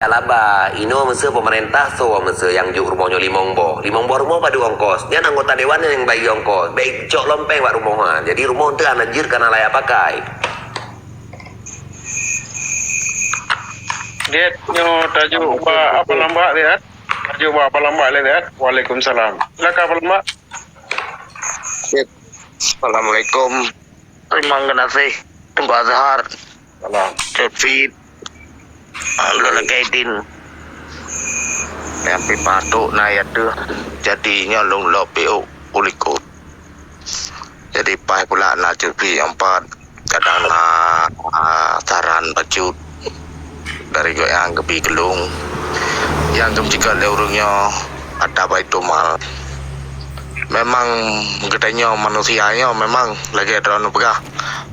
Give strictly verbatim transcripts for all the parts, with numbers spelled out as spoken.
Alaba, inoe meuseu peumeurintah soe meuseu nyang jok rumoh nyoe limong boh. Limong boh rumoh padub ongkos. Nyan anggota dewan nyang bayeue ongkos. Bèk cok lom péng bak rumoh nyan. Jadi rumoh teuh hana jeuet kana layak pakai. Gét nyoe tajok bak apa lambak lihat. Tajok bak apa lambak lihat. Waalaikumsalam. Silakan apa lambak. Assalamualaikum. Terima kasih Teungku Azhar. Salam. David. Ah, lôn lagèe din. Nyang pih patok na ya teuh. Jadi nyoe lôn lop piôh u likot. Jadi paih pula na cupi nyang pat. Kadang na, ah, saran bacut dari gobnyan geubi keu lôn. Nyang geumeujeuet lé ureueng nyoe ata Baitul Mal. Memang geutanyoe manusia nyoe memang lagèe droeneuh peugah,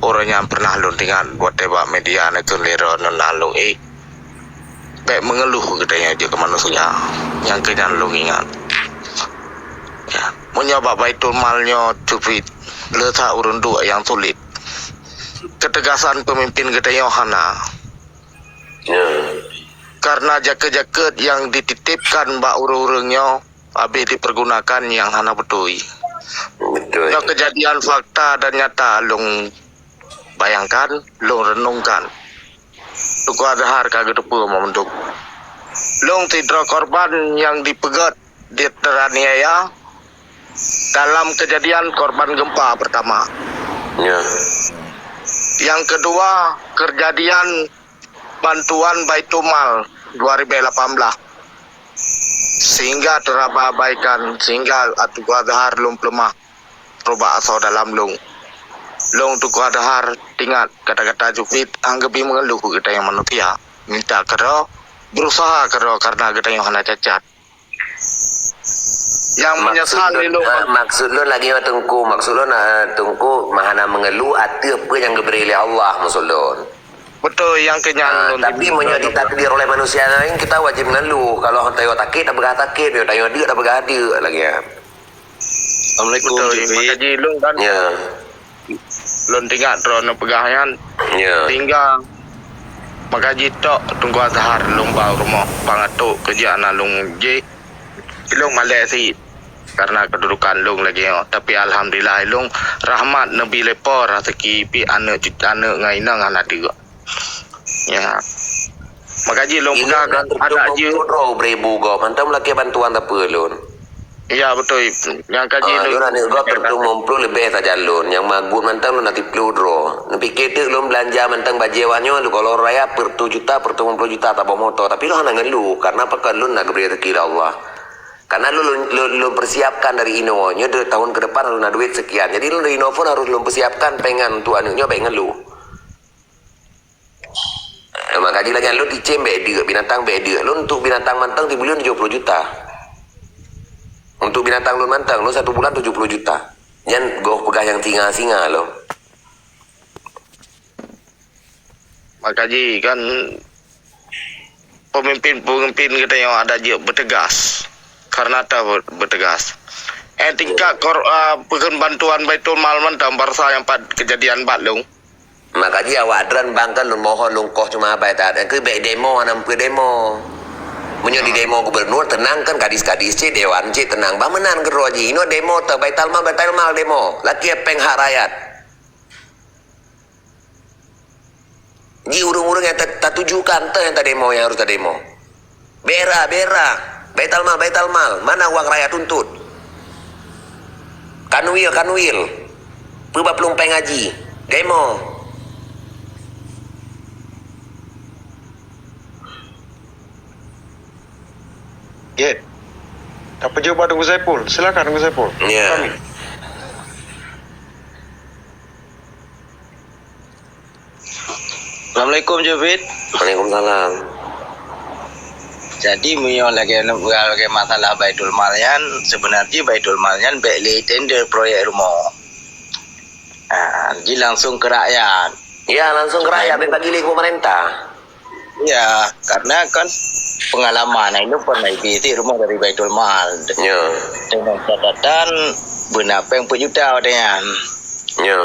uroe nyan pernah lôn teuingat watèe bak media neukheun lé droeneuh na lôn ék. Bèk meungeuluh geutanyoe jeuet keu manusia, nyang keu nyan lôn ingat. Ya, meunyoe bak Baitul Mal nyoe cukup le that ureueng duek nyang sulet. Keutegasan peumimpin geutanyoe hana. Ya. Karena jakeuet-jakeuet nyang dititipkan bak ureueng-ureueng nyoe habéh dipergunakan nyang hana beutôi. Betul. Nyoe keujadian fakta dan nyata lôn bayangkan, lôn renungkan. Teungku Azhar ka geuteupeue meumandum. Lôn sidroe korban nyang dipeugèt, dianiaya dalam keujadian korban gempa pertama. Ya. Nyang keudua, keujadian bantuan Baitul Mal dua ribèe lapan blah, sehingga teurabaikan, sehingga Teungku Azhar lôn peuleumah rubak asoe dalam lôn. Lôn Teungku Azhar teuingat kata-kata Jufit, han geubi meungeuluh geutanyoe manusia, minta keudroe, beurusaha keudroe karena geutanyoe hana cacat. Nyang meunyeusal lé lôn. Maksud lôn lagèe nyoe Teungku, maksud lôn, eh, Teungku hana meungeuluh ateueh peue nyang geubri lé Allah, maksud lôn. Beutôi, nyang keu nyan lôn. Tapi meunyoe ditakdir oleh manusia laén, kita wajib ngeuluh. Kalau tanyoe sakét, tapeugah sakét, meunyoe tanyoe deuk, tapeugah deuk lagèe nyan. Assalamualaikum. Beutôi, Jufit. Maka jih lôn kan. Ya. Lôn teuingat droeneuh peugah nyan. Ya. Sehingga maka jih tok Teungku Azhar lôn ba rumoh, pangatok keujak na lôn jih. Ilôn malèe sit karena keududukan lôn lagèe nyoe. Tapi alhamdulillah ilôn rahmat neubi lé Po raseuki pih aneuk cut-, aneuk ngon inong hana deuk. Ya. Maka jih lôn peugah kan adak jih. Droe beribu gob, mantong lakèe bantuan sapeue lôn. Ya, beutôi. Nyang ka jih lôn aneuk gob peuet ploh leubeh sajan lôn. Nyang magun mantong lôn na siplôh droe. Neupike teuk lôn beulanja mantong bajèe awak nyoe, lôn golom raya peuet ploh juta, peuet ploh juta, taboh moto. Tapi lôn hana ngeuluh, karena pakon lôn na geubri rezeki lé Allah. Karena lôn, lôn, lôn, lôn persiapkan dari inoe. Nyoe di tahun ke depan harus na duit sekian. Jadi lôn dari inoe pun harus lôn persiapkan pengen untuk aneuk nyoe bèk ngeuluh. Eh, maka jih lagèe nyan lôn cicém bèk deuk, binatang bèk deuk. Lôn untuk binatang mantong sibuleuen tujoh ploh juta. Untuk binatang lôn mantong, lôn satu bulan tujoh ploh juta. Nyan goh peugah nyang singa-singa lôn. Maka jih kan peumimpén-peumimpén geutanyoe adak jeuet beutegas. Karena ta beutegas. Eh, tingkat kor-, ah, peukheun bantuan Baitul Mal mantong barsa nyang pat keujadian bak lôn. Maka jih awak droen bang kan lôn mohon lôn koh cuma bai that. Engkeu bèk demo, hana peue demo. Meunyoe di demo gubernur, tenang kan gadis-gadis cit, dewan cit, tenang. Bah meunan keudroe jih. Inoe demo teuh, Baitul Mal, Baitul Mal demo. Lakèe péng hak rakyat. Jih ureueng-ureueng nyang ta-, tatujukan teuh nyang tademo, nyang harus tademo. Bera, bera. Baitul Mal, Baitul Mal. Mana uang rakyat tuntut? Kanwil, Kanwil. Peue bak plueng péng haji? Demo. Gét. Tapeujeuet bak Teungku Saiful. Silakan Teungku Saiful. Ya. Kami. Assalamualaikum, Jufit. Waalaikumsalam. Jadi, meunyoe lagèe, lagèe masalah Baitul Mal nyan, sebenarnya Baitul Mal nyan bèk lé tender proyek rumoh. Ah, jadi langsung ke rakyat. Ya, langsung ke rakyat, bèk bagi lé pemerintah. Ya, karena kan pengalaman, nah, ini pernah isi rumah dari Baitul Mal. Ya. Dengan catatan beuna péng peuet juta watèe nyan. Ya.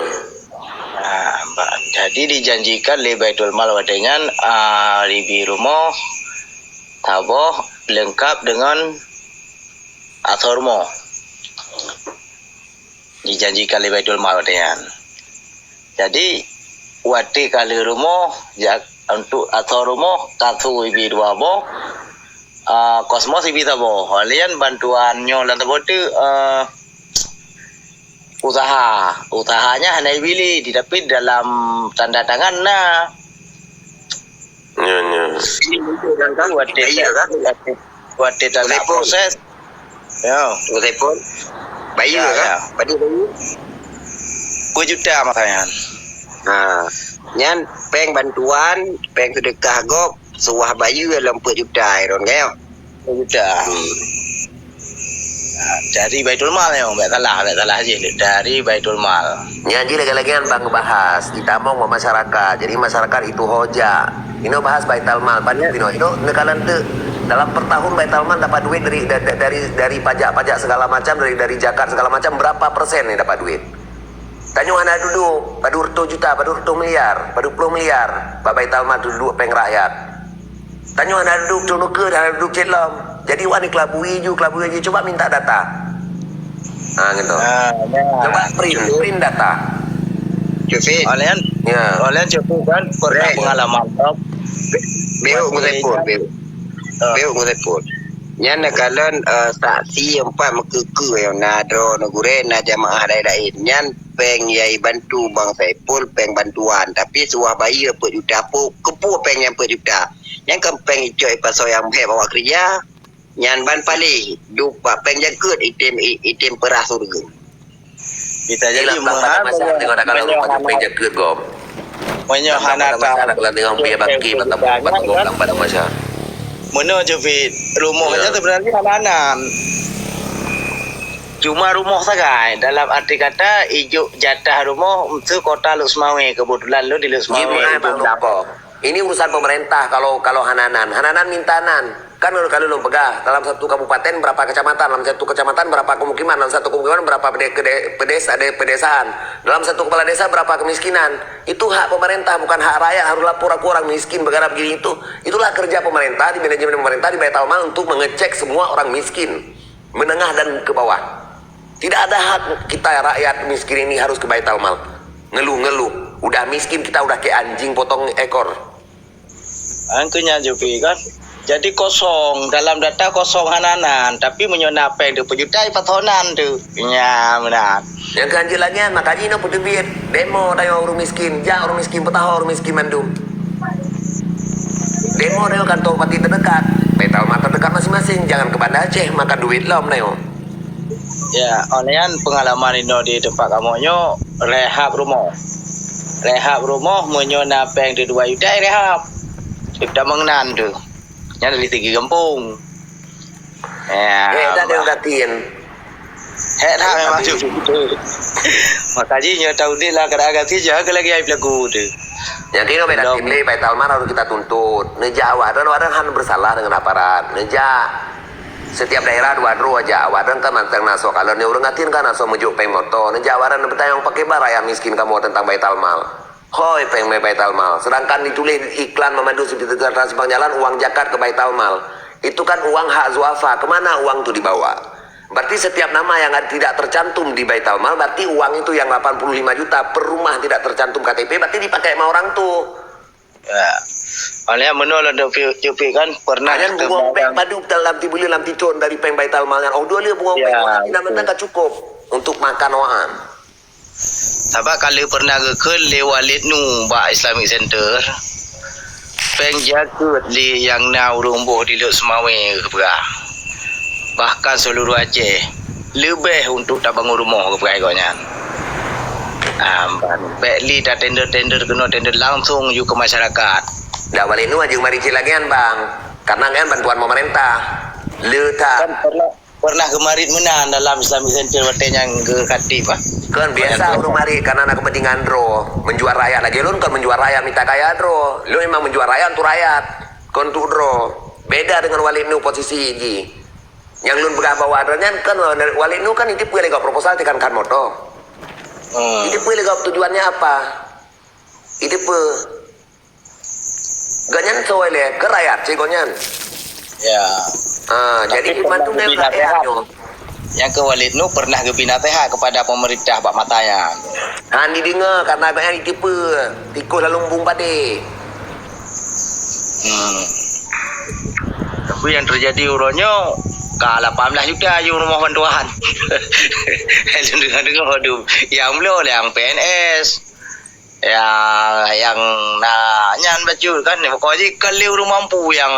Ah, ba-, jadi dijanjikan lé Baitul Mal watèe nyan, ah, ribi rumoh, Saboh leungkap deungon asoe rumoh. Jijanjikan lé Baitul Mal watée nyan. Jadi, watée ka lheueh rumoh, jak, untuk asoe rumoh, kasu ibi dua boh, ah, kosmos ibi saboh. Lé nyan bantuan nyoe lam saboh teuk, ah, usaha. Usahanya hana ibi lé, tapi dalam tanda tangan na. Nyo, nyo. Watée, watée, watée, watée taproses. Ya. Betul pun. Bayeue Ya, kah? Ya. Pada bayeue? Dua juta masa nyan. Ha. Nyan péng bantuan, péng seudeukah gob, suwah bayeue lom peuet juta, Iron, kan, ya? Dua juta. Hmm. Ha, dari Baitul Mal, ya, tak salah, tak salah je. Dari Baitul Mal. Nyan jih lagée-lagée nyan bang bahas, itamong bak masyarakat. Jadi masyarakat itu hoja. Inoe bahas Baitul Mal, padub inoe. Inoe neukalon teuk dalam per tahun Baitul Mal dapat duit dari da- da- dari dari pajak-pajak segala macam, dari dari zakat segala macam, berapa persen yang dapat duit? Tanyoe hana dudoe, padub reutôh juta, padub reutôh miliar, padub ploh miliar bak Baitul Mal dudoe péng rakyat. Tanyoe hana dudoe beutôi nukeue, hana dudoe cit lom. Jadi wani kelabui ju, kelabui ju, cuba minta data. Ha, gitu. Ah, ya. Cuba print, Cukup. Print data. Cukup. Oleh, ya. Oleh cukup kan pernah Baik. Pengalaman, Prof. Be- Beuk Waktu Muzaiful, dia- Beuk. Ah. Beuk Muzaiful. Nyan na kalon, eh, saksi empat meukeukeu yang na droe na gurée na jamaah lain-lain. Nyan péng yai bantu Bang Saiful, péng bantuan. Tapi suwah bayeue peuet juta, pu- keupeue péng nyang peuet juta. Nyan kan péng icok ipasoe nyang beuhée bak keureuja. Nyan ban paléh, duek bak péng jakeuet item, i- item peurah syeuruga. Bisa jadi Ilang meuhal pada masa tengok dah kalau meunyoe rupa hana, péng jakeuet gob. Meunyoe hana ta-, pada masa dah kalau tengok biaya baki mata mata gob pada masa. Meunoe je Fit, rumoh nyan sebenarnya hana nan. Cuma rumoh sagai, dalam arti kata, ijok jatah rumoh, meuseu kota Lhokseumawe, kebetulan lôn di Lhokseumawe. Ini urusan pemerintah kalau, kalau hana nan. Hana nan minta nan. Kan kalau, kalau lôn peugah, dalam satu kabupaten berapa kecamatan, dalam satu kecamatan berapa pemukiman, dalam satu pemukiman berapa pede- kede- pedes- ada pedesaan, dalam satu kepala desa berapa kemiskinan. Itu hak pemerintah, bukan hak rakyat harus lapor aku orang miskin, begana begini itu. Itulah kerja pemerintah, di manajemen pemerintah, di Baitul Mal untuk mengecek semua orang miskin, menengah dan ke bawah. Tidak ada hak kita rakyat miskin ini harus ke Baitul Mal. Ngeluh-ngeluh. Udah miskin kita udah kayak anjing potong ekor. Angkeunya Jupi kan. Jadi kosong, dalam data kosong hana nan, tapi meunyoe na péng tu peujuta ipasoe nan tu. Nya meunan. Nyang keu anjeut lagée nyan, maka jih na peuteubiet demo tanyoe ureuëng miskin, jak ureuëng miskin, peutaho ureuëng miskin mandum. Demo tanyoe kantô bupati teudekat, Baitul Mal teudekat masing-masing, jangan ke Banda Aceh makan duit lom tanyoe. Ya, oleh nyan pengalaman inoe di tempat kamoe nyoe rehab rumoh. Rehab rumoh meunyoe na péng di dua juta rehab. Cit tamong nan tu. Nyan dari segi gampông. Ya. Eh, dah ada gatin. Hek dah memang tu. Maka jih nyoe tahu ni lah kada gatin je ke lagi ai pelaku tu. Jadi nyoe beda tim lé Baitul Mal harus kita tuntut. Neujak awak dan orang han bersalah dengan aparat. Neujak Setiap daerah dua droe aja, awak dan kan manteng na soe kalon ni ureuëng atin kan na soe meujuk péng moto. Neujak awak dan neupeutanyoe pakai ba rakyat miskin kamoe tentang Baitul Mal. Hoi péng mé Baitul Mal. Sedangkan ditulis iklan memandu seperti kertas simpang jalan uang zakat ke Baitul Mal. Itu kan uang hak zuafa. Kemana uang tu dibawa? Berarti setiap nama yang ada, tidak tercantum di Baitul Mal, berarti uang itu yang lapan puluh lima juta per rumah tidak tercantum K T P, berarti dipakai sama orang tu. Ya. Oleh meunoe lôn Cupik kan pernah keu bungong péng padub dalam tibuleuen lam titôn dari péng Baitul Mal nyan. Oh, dua lé bungong péng. Ya, betul. Ka cukup untuk makan awak. Sabab ka lheueh pernah geukheun lé Walid Nu bak Islamic Center, péng jakeuet lé nyang na ureuëng boh di Lhokseumawe geupeugah. Bahkan seluruh Aceh leubeh untuk tabangun rumoh geupeugah gobnyan. Ah, ban bék lé tatender-tender keunoe tender langsung ju keu masyarakat. Dak Walid Nu ajeung mari cit lagée nyan, Bang. Karena nyan bantuan pemerintah. Le that. Kan pernah, pernah geumarit meunan dalam Islamic Center watée nyang geukatif, ah. Kan biasa ureuëng marit karena na kepentingan droe. Menjual rakyat lagée lôn kan menjual rakyat mita kaya droe. Lôn memang menjual rakyat untuk rakyat, kon untuk droe. Beda dengan Walid Nu posisi jih. Nyang lôn peugah bahwa droe nyan kan Walid Nu kan iteupeu lé gob proposal tekan kan moto. Hmm. Iteupeu lé gob tujuannya apa? Iteupeu. Gobnyan soe lé keu rakyat cit gobnyan. Ya. Ha, jadi Tapi pernah mandum dah geubina rakyat sehat. tu. Nyang keu Walid Nuh pernah geubina sehat kepada pemerintah bak masa nyan. Han dideungoe karena banyak ditipu. Tikus lalu mumbung padé. Hmm. Tapi yang terjadi uroe nyoe ka lapan belas juta aju rumoh bantuan. Lôn deungoe-deungoe, aduh, yang bloe lé yang P N S. Ya, yang na nyan bacut kan, pokok jih ka lé ureueng mampu yang,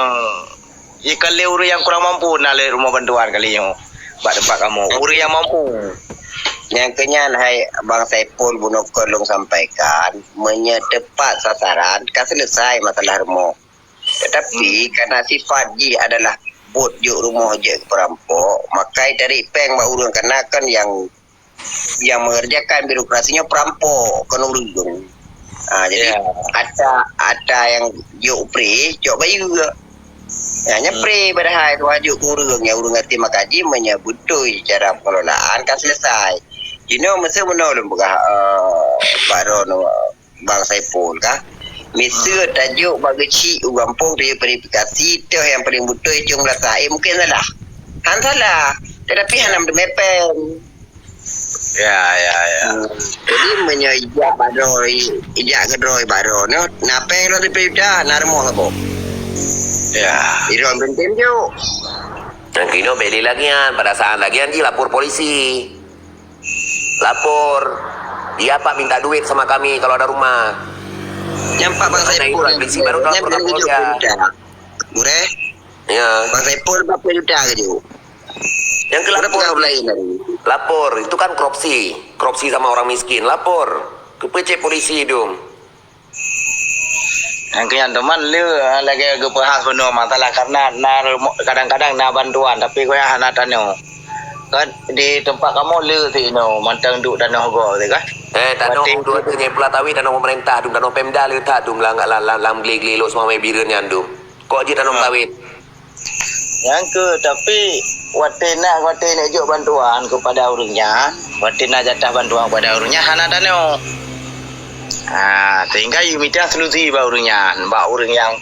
jih ka lé ureueng yang kurang mampu na lé rumoh bantuan kali nyoe bak teumpat kamoe. Ureueng yang mampu. Nyang keu nyan hai Bang Saipul bunoe kon lôn sampaikan, meunyoe teupat sasaran ka selesai masalah rumoh. Tetapi karena sifat jih adalah buet jok rumoh jeuet keu peurampok, maka tarék péng bak ureueng kana kan yang yang mengerjakan birokrasi nyoe peurampok, kon ureueng. Ha, jadi Ya. ata, ata yang jok pré, jok bayeue. Ya, nya Hmm. pré padahai tuha jok keu ureueng, nyang ureueng até makaji meunyoe beutôi cara pengelolaan ka selesai. Jinoe meuseue meunoe lôn peugah, eh, Pak Ron, Bang Saipul ka. Miseue Hmm. tajok bak geuchik u gampông tajok verifikasi, toh nyang paléng beutôi cong meulasa. Eh, mungkin salah. Han salah. Tetapi hana meuteumé péng. Ya, ya, ya. Hmm. Jadi, meunyoe ijak bak droe, ijak keudroe bak droe nyoe, na péng droe siplôh juta, na rumoh saboh. Ya. Idroe beuntem jok. Nyang keunoe bèk lé lagèe nyan, pada saat lagèe nyan jih lapor polisi. Lapor. Dia, Pak, minta duit sama kami kalau ada rumah. Nyan Pak Bang Saipul nyan, polisi baru nyan lapor ke Polda. Gurèe? Ya. Bang Saipul berapa juta ke tu? Yang ke lapor. Berapa lain tadi? Lapor, itu kan korupsi. Korupsi sama orang miskin. Lapor. Keupeue cek polisi dum. Nyang keu nyan teuma lé lagèe geupeuhah bunoe masalah karena na rumo-, kadang-kadang na bantuan tapi goyang hana tanoh. Kan di teumpat kamoe lé sinoe mantong duek tanoh gob teuh kan. Eh, tanoh Berarti dua tu nyai pula tawi tanoh pemerintah dum, tanoh Pemda lé that dum lam, lam, lam, lam geli-geli lok seumawé Bireuen nyan dum. Kok jih tanoh Hmm. sawét? Nyang keu, tapi watèe na, watèe neujok bantuan kepada ureueng nyan, watèe na jatah bantuan kepada ureueng nyan hana tanoh. Ha, sehingga yue mita solusi bak ureueng nyan, bak ureueng nyang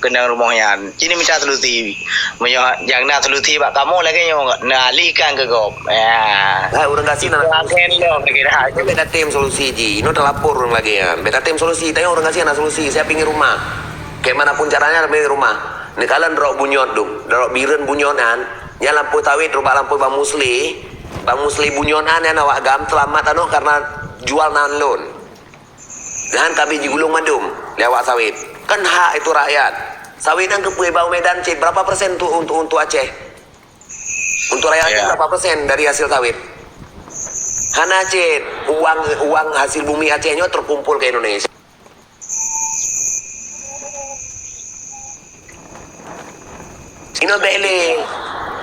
keunong rumoh nyan. Ci neumita solusi. Meunyoe nyang na solusi bak kamoe lagèe nyoe, neualihkan keu gob. Ya. Hai, ureueng gasien na. Itu akhirnya lagi dah. Bèk tatem solusi jih. Inoe talapor ureueng lagèe nyan. Bèk tatem solusi. Tanyong ureueng gasien na solusi. Siap pinggir rumah. Bagaimanapun caranya, pinggir rumah. Neukalon droe bunyot dum, droe Bireuen bunyot nyan, nyan lampôh sawét rubak lampôh Bang Musli, Bang Musli bunyot nyan, nyan awak GAM seulamat tanoh karena jual nan lôn. Dan ka abéh jigulong mandum lé awak sawét. Kan hak itu rakyat. Sawét nyan keupeue bak u Medan cit, berapa persen untuk, untuk, untuk Aceh? Untuk rakyat Aceh Ya. berapa persen dari hasil sawét? Hana cit, uang, uang hasil bumi Aceh nyoe terkumpul ke Indonesia. Inoe bèk lé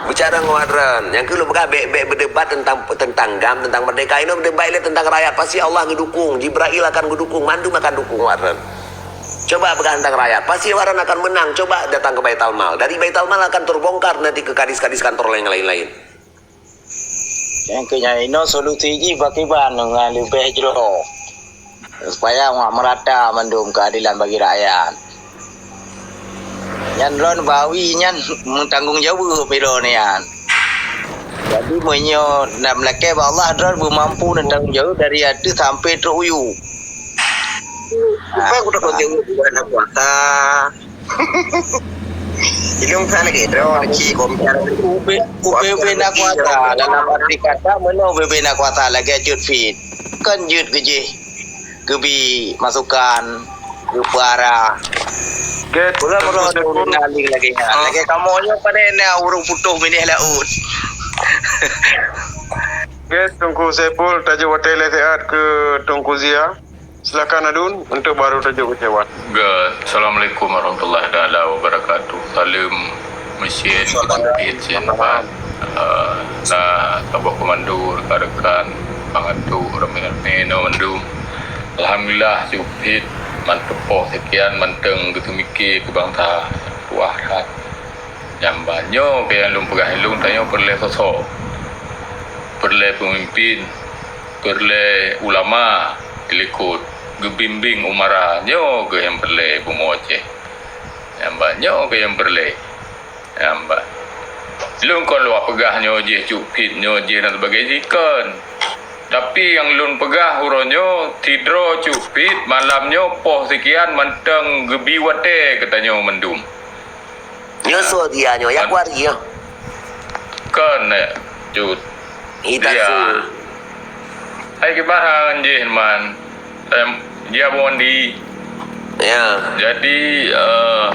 bicara ngon awak droen. Nyang keu lôn peugah bèk, bèk berdebat tentang, tentang GAM, tentang merdeka. Inoe berdebat lé tentang rakyat. Pasti Allah geudukung, Jibrail akan geudukung, mandum akan dukung awak droen. Coba peugah tentang rakyat. Pasti awak droen akan menang. Coba datang ke Baitul Mal. Dari Baitul Mal akan terbongkar nanti ke kadis-kadis kantor lain-lain. Nyang keu nyan inoe solusi jih pakriban ngon leubeh jroh, supaya awak meurata mandum keuadelan bagi rakyat. Nyan droen bak awi nyan meutanggong jaweueb droen nyan. Jadi meunyoe na meulakèe bak Allah, droen beumampu neutanggong jaweueb dari ateueh sampai trok u yup. Supaya kutakot jaweueb bukan kuasa. Ilung sa lagèe droe, cik, komentar. Ubé-ubé na kuasa, dalam arti kata, meunoe ubé-ubé na kuasa lagèe jeuet fit. Kon jeuet geujih, geubi masukan, geupeuara. Oke, Ulah Teungku meurok Saiful. Lagi, lagi. Ah. Lagèe kamoe nyoe padahai na ureueng putôh binéh laôt. Oke, Teungku Saiful, tajak watèe lé siat keu Teungku Zia. Silakan Adun untuk baru tajuk kecewa. Ga, Assalamualaikum warahmatullahi taala wabarakatuh. Saleuem meusén keu Covid sian Tuhan. Ah, na saboh komando, rekan-rekan, pangatu, ramé-ramé na mandum. Alhamdulillah, Covid mantong poh sekian mantong geuseumiké keu bansa tuah that. Nyang banyoe keu nyang lôn peugah ilôn tanyoe peureulèe sosok, peureulèe peumimpin, peureulèe ulama, likot geubimbéng umara nyoe keuh nyang peureulèe bumoe Aceh. Nyang banyoe keuh nyang peureulèe. Nyang Lôn kon luwah peugah nyoe jih Cuk Pit, nyoe jih dan sebagainya, kon. Tapi nyang lôn peugah uroe nyoe, sidroe Cuk Pit malam nyoe poh sekian mantong geubi watèe geutanyoe mandum. Nyoe soe dia nyoe? Ya kuari nyoe. Kon, eh, Cut. Ita dia. Su. Hai kiban han jih man. Em, dia Bondi. Ya. Jadi, eh,